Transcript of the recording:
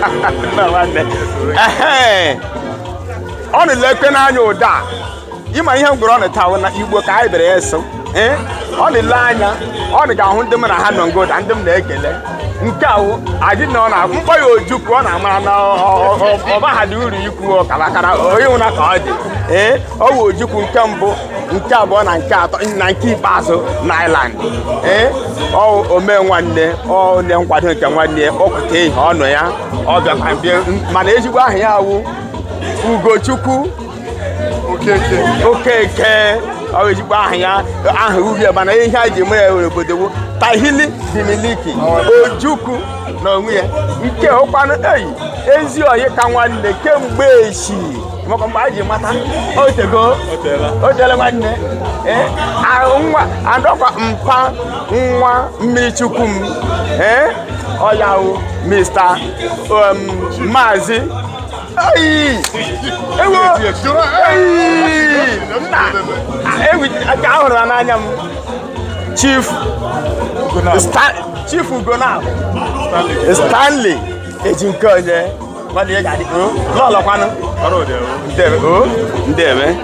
Nnọọ nwanne. Ehe. Ọ na-elekwe n'anya ụda a. Ịma ihe m gwara ọ na taa na Igbo ka anyị bịara eso. Ee, ọ na-ele anya, ọ na ga-ahụ ndị m na ha nọ ngoda, ndị m na-ekele. Nke a wụ adị na ọ na mkpọ ya Ojukwu, ọ na-amara na ọ baghadị uru ikwu ọkarakara onye nwụna ka ọ dị. Ee, ọ wụ Ojukwu nke mbụ, nke abụọ na nke atọ na nke ikpeazụ na Ireland. Ee, ọ omee nwanne, ọ onye nkwado nke nwanne ya, ọ pụta ihe ọ nọ ya, ọ bịakwa bịa, mana ezigbo aha ya wụ Ugochukwu Okeke. Okeke. Ọ bụ ezigbo aha ya, aha uhie, mana ihe a ji mee ya obodo bụ Tahili Dimiliki Ojukwu na onwe ya. Nke ụkwanụ eyi ezi oyi ka nwanne kemgbe echi, maka mgbe anyị ji mata otego otele nwanne. Ee, nwa adọkwa mpa nwa mmiri chukwu m. Ee, ọ ya wụ Mr. Maazị Eyi! Ewo! Eyi! Nna! Ewi ka ahụrụ ya n'anya m. Chief Chief Ugonab Stanley Ejinkeonye, nwanne ya ga-adị o lọlọkwanụ. Ndebe o, ndebe.